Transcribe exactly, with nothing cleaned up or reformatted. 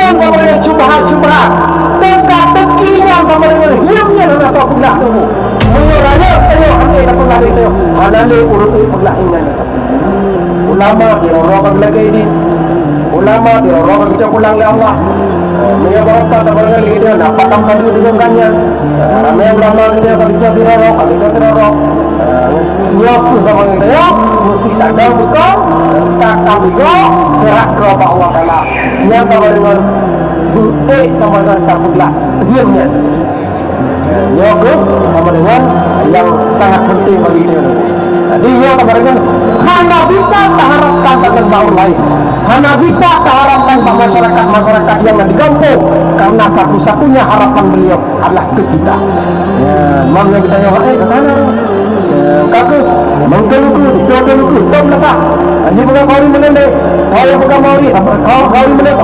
Bak syubhat-syubhat, teuka-teuki nyang bak hireuen nyan hana tapeuglah tuboh. Meunyoe rayeuk tanyoe hana tapeuglah lé tanyoe, hana lé ureueng peuglah nyan. Ulama di roro ka geulagée idin. Ulama di roro ka geucok pulang lé Allah. Meunyoe barokah tabarangkan lé geutanyoe, na patam ka geudeungoe nyan. Ramé ulama geutanyoe ka geucok di roro, ka geucok di roro. Nyoe keuh sama geutanyoe, meusti tagang beuko, tatam beuko, gerak keu Allah Taala. Nyang ka deungon beuék ka meunan tapeuglah hireuen nyan. Nyoe keuh ka meunan nyang sangat penting bagi kita. Jadi nyoe ka meunan hana bisa taharapkan bak ureueng laén. Hana bisa taharapkan bak masyarakat-masyarakat nyang na di gampông, karena satu-satunya harapan beliau adalah keu kita. Ya, mam nyang geutanyoe, eh, ka kana. Ya, ka keuh, meukeuluku, dua keuluku, dua beulakah. Anjing peugah kawin meulendeh, kawin peugah mawri, kawin meulendeh.